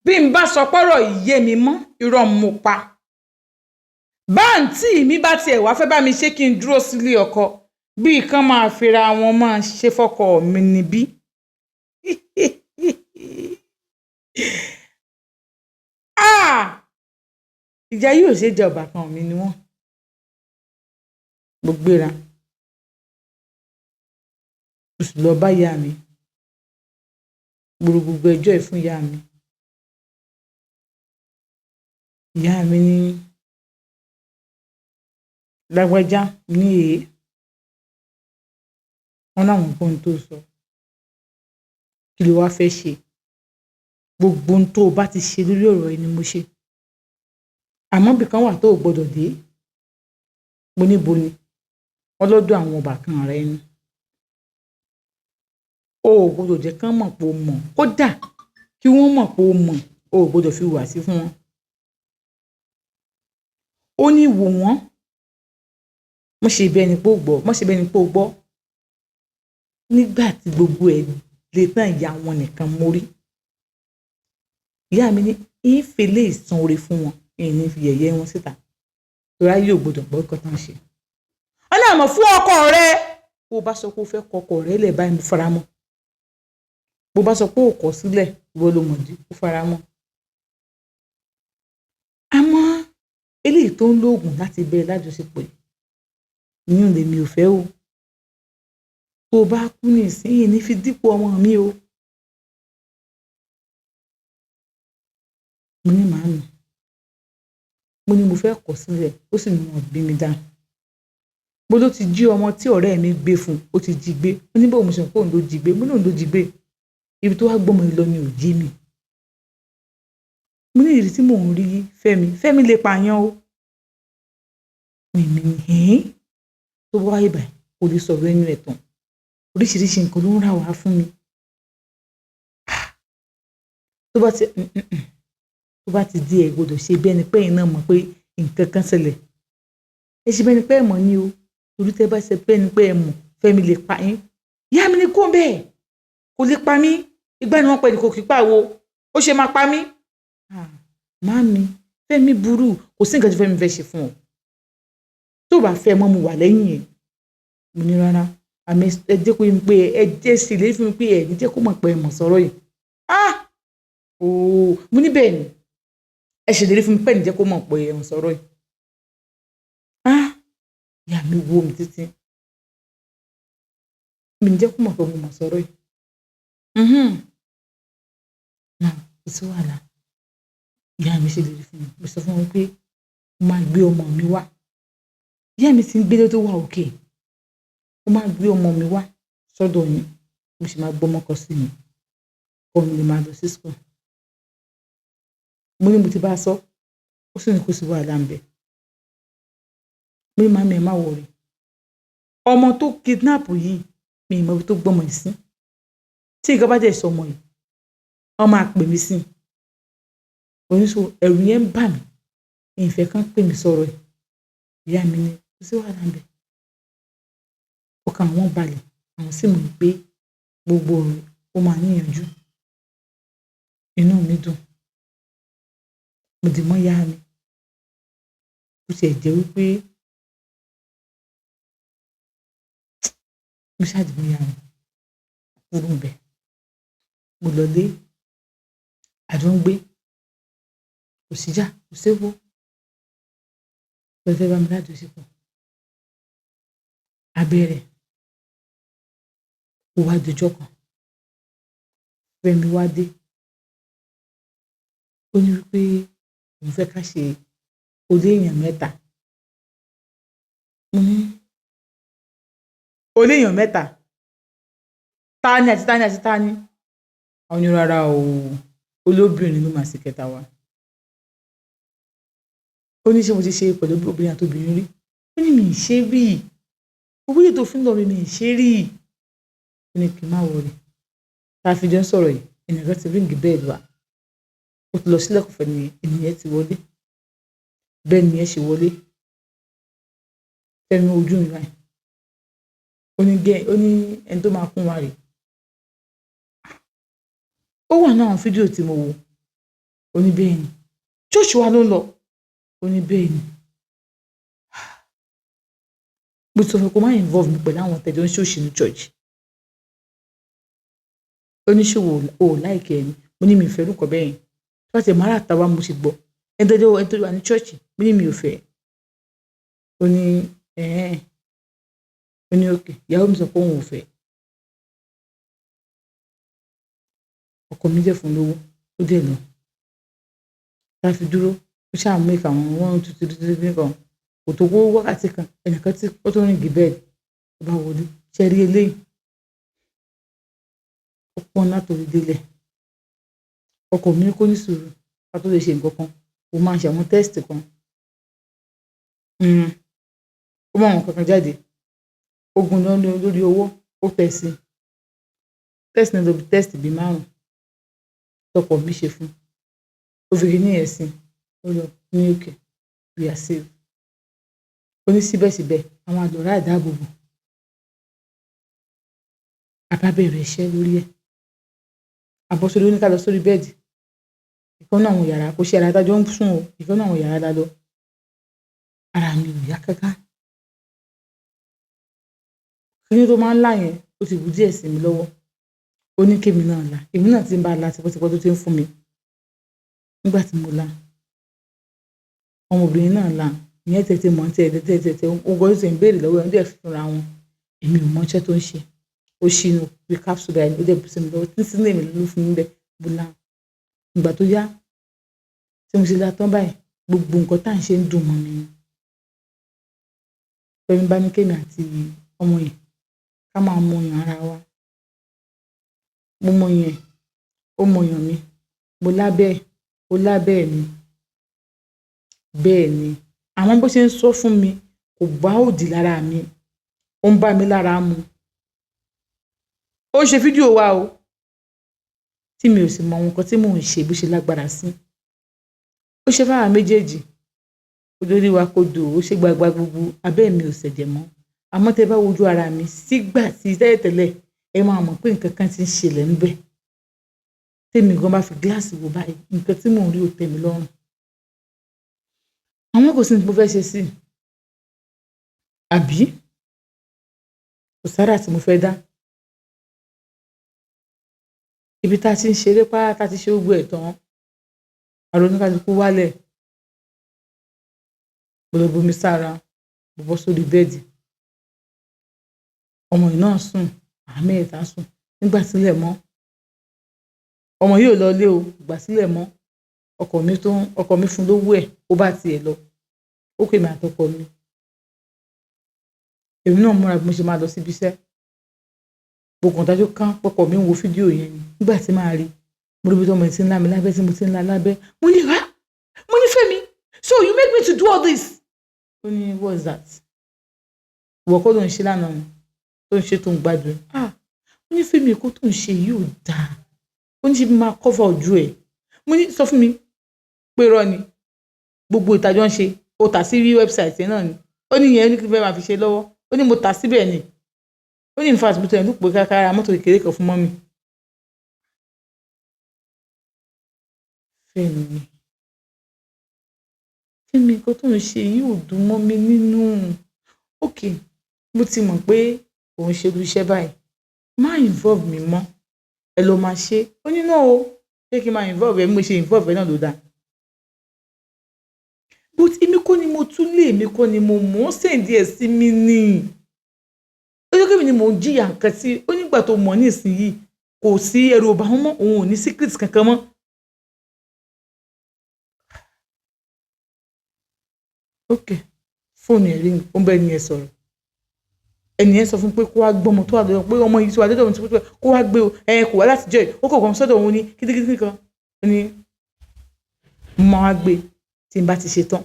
Bí n bá sọ pọ́rọ̀ yìí yé mi mọ́, irọ́ mo pa. Báǹtí mi bá tiẹ̀ wá fẹ́ bá mi ṣe kí n dúró sílé ọkọ, bíi kán máa fira wọn máa ṣe fọ́kọ mi níbí. Ah! Ìjà yìí ò ṣe jẹ́, ọbàkan mi ni wọ́n. Mo gbéra. Mo sì lọ bá ìyá mi. Mo ro gbogbo ẹjọ́ yìí fún ìyá mi. Ìyá mi ní, lágbájá ní èé. Wọ́n láwọn gbọ́ ohun tó sọ. Kí ló wá fẹ́ ṣe? Gbogbo ohun tó o bá ti ṣe lórí ọ̀rọ̀ yìí ni mo ṣe. Àmọ́ ibì kan wà tó o gbọdọ̀ dé. Mo ní bo ni? Wọ́n lọ́dọ̀ àwọn ọbàkan rẹ ni. O ò gbọdọ̀ jẹ́ kán mọ̀ pé o mọ̀. Kódà kí wọ́n mọ̀ pé o mọ̀, o ò gbọdọ̀ fi hùwà sí fún wọn. Ó ní wò wọ́n. Má ṣe bí ẹni pé o gbọ́, má ṣe bí ẹni pé o gbọ́. Nígbà tí gbogbo ẹ̀ le tán, ìyá wọn nìkan mo rí. Ìyá mi ní ń fi eléyìí san oore fún wọn, ń ní fi yẹ̀yẹ́ wọn síta. Torí ayé ò gbọdọ̀ gbọ́ nǹkan tán ṣe. Wọ́n ní àmọ́ fún ọkọ rẹ. Bó o bá sọ pé o fẹ́ kọ ọkọ rẹ lẹ̀ báyìí, mo faramọ́. Bó o bá sọ pé o kọ̀ sílẹ̀, ìwọ ló mọ̀dí, ó faramọ́. Àmọ́ eléyìí tó ń lóògùn láti bẹ lájọṣepọ̀ yìí, ìyún lèmi ò fẹ́ o. Tó o bá kú nísìnyí, ní fi dípò ọmọ mi o. Mo ní màámi. Mo ní mo fẹ́ kọ̀ sílẹ̀, ó sì ní wọn bí mi dá. Mo ló ti jí ọmọ tí ọ̀rẹ́ mi gbé fún, ó ti jí gbé. Ó ní báwo mo ṣe mọ̀ pé òun ló jí gbé. Mo ní òun ló jí gbé. Ibi tó wá gbọ́mọ yìí lọ ni ò jí mi. Mo ní ìrírí tí mò ń rí Fẹ́mi. Fẹ́mi lè pààyàn o. Èmi ní hẹ́n. Tó bá wáyé báyìí, kò lè sọ̀rọ̀ ẹnu ẹ̀ tán. Oríṣiríṣi nǹkan ló ń rà wá fún mi. Tó bá ti, tó bá ti di ẹ gbọdọ̀ ṣe bí ẹni pé ẹ̀yin náà mọ̀ pé nǹkan kan ṣẹlẹ̀. Ẹ ṣe bí ẹni pé ẹ mọ̀ ni o. Torí tí ẹ bá ṣe bí ẹni pé ẹ mọ̀, Fẹ́mi lè pa yín. Ìyá mi ní kó bẹ́ẹ̀. Kò lè pa mí. Ìgbà ni wọ́n pẹ̀lú kò kí pàwo. Ó ṣe máa pa mí. Ah! Màámi, Fẹ́mi burú. Kò sí nǹkan tí Fẹ́mi fẹ́ ṣe fún ọ. Tó bá fẹ́ mọ́, mo wà lẹ́yìn ẹ̀. Mo ní rárá. Àmọ́ ẹ jẹ́ kó yé mi pé ẹ jẹ́ ṣe ìlérí fún mi pé ẹ ní jẹ́ kó mọ̀ pé ẹ mọ̀ sọ̀rọ̀ yìí. Ah! Ooo! Mo ní bẹ́ẹ̀ ni. Ẹ ṣe ìlérí fún mi pé ẹ ní jẹ́ kó mọ̀ pé ẹ mọ̀ sọ̀rọ̀ yìí. Ah! Ìyá mi wò mí títí. Mi ní jẹ́ kó mọ̀ pé mo mọ̀ sọ̀rọ̀ yìí. Mhm. Náà, kò sí wàhálà. Ìyá mi ṣe ìlérí fún mi. Mo sọ fún wọn pé mo máa gbé ọmọ mi wá. Ìyá mi ti ń gbélé tó wà òkè. Mo máa gbé ọmọ mi wá sọ́dọ̀ yín. Mo sì máa gbọ́mọ kan sí mi. Kọ́ mi lè máa lọ sí school. Mo ní mo ti bá a sọ. Ó sì ní kó sí wàhálà ń bẹ. Mo ní màámi, ẹ má worry. Ọmọ tó kidnap yìí, mi ò mọ ibi tó gbọ́mọ yìí sí. Tí nǹkan bá dẹ̀ sọ ọmọ yìí, wọ́n máa pè mí sí i. Oníṣòwò ẹ̀rù yẹn ń bà mí. Mi ò fẹ́ kán pè mí sọ̀rọ̀ ẹ̀. Ìyá mi ní kò sí wàhálà ń bẹ. Ọkàn àwọn balẹ̀, àwọn sì mọ̀ pé gbogbo ọ̀rọ̀ ó máa níyanjú. Inú mi dùn. Mo dì mọ́ ìyá mi. Bó tiẹ̀ jẹ́ wípé mo ṣáà dì mọ́ ìyá mi. Kúrò ńbẹ̀. Mo lọlé. A jọ ń gbé. Kò sí ìjà, kò séwó. Ló fẹ́ bá mi lájọṣepọ̀. A bẹ̀rẹ̀. Ó wá di ọjọ́ kan. Fẹ́mi wá dé. Ó ní wípé òun fẹ́ ká ṣe olé èèyàn mẹ́ta. Mo ní olé èèyàn mẹ́ta? Tani àti tani àti tani? Ó ní rárá o, olóbìnrin ló máa ṣe kẹta wa. Ó ní ṣé mo ti ṣe pẹ̀lú obìnrin àti obìnrin rí? Ó ní mi ì ṣe rí. Owó yìí tó fún lọ mi, mi ì ṣe rí. Ó ní kí n má worry. Tá a fi jọ ń sọ̀rọ̀ yìí, ẹnìkan ti ring bell wa. Ó ti lọ sílẹ̀kùn fún ẹni yẹn, ẹni yẹn ti wọlé. Bẹ́ẹ̀ ni ẹ ṣe wọlé. Fẹ́mi ojú mi báyìí. Ó ní gẹ́, ó ní ẹni tó máa kún wa rè. Ó wà nínú àwọn fídíò tí mo wò. Ó ní bẹ́ẹ̀ ni. Church wa ló ń lọ. Ó ní bẹ́ẹ̀ ni. Mo ti sọ fún ẹ kó má involve mi pẹ̀lú àwọn tẹ̀jọ́ ń ṣòṣì ní church. Ó ní ṣé o ò like ẹ ni? Mo ní mi ò fẹ́ irú nǹkan bẹ́ẹ̀ yẹn. Tó bá ti mọ ará ìta wá, mo ti gbọ́. Ẹni tó wà ní church, mo ní mi ò fẹ́. Ó ní ẹ̀hẹ́n. Ó ní okay. Ìyàwó mi sọ pé òun ò fẹ́. Ọkọ mi dẹ̀ fún lówó, ó dẹ̀ lọ. Tá fi dúró, ó ṣáà make àwọn one two three three three kan. Kò tó kó wákàtí kan, ẹnìkan tí ó tó ring bell, ó bá wọlé. Ṣé ẹ rí eléyìí? Ó pọ́n látorí délẹ̀. Ọkọ mi ní kó ní sùúrù ká tó lè ṣe nǹkan kan. Ó máa ṣe àwọn test kan. Ó mú àwọn nǹkan kan jáde. Ó gun lórí ọwọ́, ó tẹ̀ sí. Test náà ló bí test bí márùn-ún tọkọ mi ṣe fún. Ó fi kíní yẹn sí. Ó lọ ní okay, we are safe. Ó ní síbẹ̀síbẹ̀ a máa lò ọ̀rá ìdáàbòbò. A bá bẹ̀rẹ̀ iṣẹ́ lórí ẹ̀. A bọ́ sórí, ó ní ká lọ sórí bed. Ìkan nínú àwọn yàrá, kò ṣe yàrá tá jọ ń sùn o. Ìkan nínú àwọn yàrá la lọ. Ara mi ò yá káká. Kíní tó máa ń lá yẹn, ó ti bù díẹ̀ sí mi lọ́wọ́. Ó ní kí èmi náà lá. Èmi náà tí ń bá lá tipẹ́tipẹ́ tó ti ń fún mi. Nígbà tí mo lá, ọmọbìnrin náà lá. Ìyẹn tètè mọ̀ tí ẹ tètè tètè, ó gan ṣe ń béèrè lọ́wọ́ ẹ̀, ó dẹ̀ fúnra wọn. Èmi ò mọ iṣẹ́ tó ń ṣe. Ó ṣí inú bí capsule báyìí, ó dẹ̀ bù sí mi lọ́wọ́. Títí ní èmi ló fún mi bẹ́ẹ̀, mo lá. Ìgbà tó yá, tí mo ṣe lá tán báyìí, gbogbo nǹkan tí à ń ṣe ń dùn mọ́ mi ni. Fẹ́mi bá ní kí èmi àti ọmọ yẹn ká máa mọ ọyàn ara wa. Mo mọ ọyàn ẹ̀, ó mọ ọyàn mi. Mo lábẹ́ ẹ̀, ó lábẹ́ mi. Bẹ́ẹ̀ ni. Àmọ́ bó ṣe ń sọ fún mi kò bá òdì lára mi. Ó ń bá mi lára mu. Ó ń ṣe fídíò wa o. Tí mi ò sì mọ ohun kan tí mò ń ṣe bó ṣe lágbára sí. Ó ṣe fún àwa méjèèjì. Ó dórí wa kodò, ó ṣe gbagba gbogbo. Abẹ́ mi ò ṣẹ̀jẹ̀ mọ́. Àmọ́ tí ẹ bá wojú ara mi sígbà tí tẹ́lẹ̀tẹ́lẹ̀, ẹ máa mọ̀ pé nǹkan kan tí ń ṣẹlẹ̀ níbẹ̀. Tí èmi gan bá fi gíláàsì wo báyìí, nǹkan tí mò ń rí ò tẹ́ mi lọ́rùn. Àmọ́ kò sí ohun tí mo fẹ́ ṣe sí i. Àbí? Kò sára tí mo fẹ́ dá. Ibi tí a ti ń ṣeré pá, tí a ti ṣe gbogbo ẹ̀ tán. Ara oníkálukú wálẹ̀. Mo lọ bomi sára, mo bọ́ sórí bed. Ọmọ yìí náà sùn, àwa mẹ́tẹ̀ẹ̀ta sùn. Nígbà tí ilẹ̀ mọ́, ọmọ yìí ò lọ ilé o. Ìgbà tí ilẹ̀ mọ́, ọkọ mi fún lówó ẹ̀, ó bá ti ẹ̀ lọ. Ó ku èmi àti ọkọ mi. Èmi náà múra bí mo ṣe máa lọ sí ibi iṣẹ́. Mo kàn dájú kán pé ọkọ mi ń wo fídíò yẹn ni. Nígbà tí màá rí, mo rí bí ọmọ yìí tí ń lá mi lábẹ́, tí mo ti ń lá lábẹ́. Mo ní, "Há!" Mo ní, "Fẹ́mi, so you make me to do all this?" Ó ní, "What is that? Ìwọ kọ́ ló ń ṣe lánàá ni, tó ń ṣe tó ń gbádùn." Ah! Mo ní, "Fẹ́mi, nǹkan tó ń ṣe yìí ò dáa." Ó ní ṣe bí máa cover ojú ẹ̀. Mo ní, sọ fún mi pé irọ́ ni. Gbogbo ìtajọ́ ń ṣe, ó tà sí website yẹn náà ni. Ó ní ìyẹn ní kí n fẹ́ máa fi ṣe lọ́wọ́. Ó ní mo tà síbẹ̀ ni. Ó ní in fact mo tẹ̀lé pé ká ra mọ́tò kékeré kan fún mummy. Fẹ́mi, Fẹ́mi, nǹkan tó ń ṣe yìí ò dùn mọ́ mi nínú. Okay, mo ti mọ̀ pé ò ń ṣe irú iṣẹ́ báyìí. Má involve mi mọ́. Ẹ lọ máa ṣe. Ó ní no o, ṣé kí n máa involve ẹ, bí mo ṣe involve ẹ náà ló dáa. But èmi kọ́ ni mo tún lé, èmi kọ́ ni mo mọ̀, ó send ẹ̀ sí mi ni. Ó jẹ́ pé èmi ni mò ń jìyà nǹkan tí ó nígbà tó mọ̀ nísìnyí, kò sí ẹrù ọba wọn mọ́, òun ò ní secret kankan mọ́. Okay, fóònù ẹ̀ ring, ó ń bá ẹni yẹn sọ̀rọ̀. Ẹni yẹn sọ fún pé kó wá gbé ọmọ tó wà lọ́dọ̀, pé ọmọ yìí tí wà lọ́dọ̀ òun ti pẹ́, kó wá gbé o. Ẹ kò wá láti jọ́ ẹ̀, ó kọ̀ kàn sọ́dọ̀ òun ní kítíkítí kan. Ó ní mo máa wá gbé tí n bá ti ṣe tán.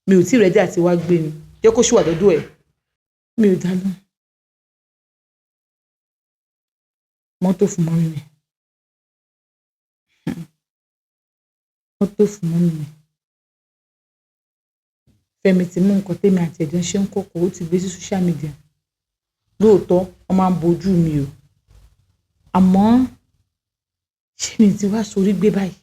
Mi ò tí ready àti wá gbé ni. Jẹ́ kó ṣì wà lọ́dọ̀ ẹ̀. Mi ò dá lóhùn. Mọ́tò fún mummy mi. Mọ́tò fún mummy mi. Fẹ́mi ti mú nǹkan tèmi àti ẹ̀jọ̀ ń ṣe ń kọ̀kọ̀, ó ti gbé sí social media. Lóòótọ́, wọ́n máa ń bojú mi o. Àmọ́ ṣé mi ti wá sórí gbé báyìí?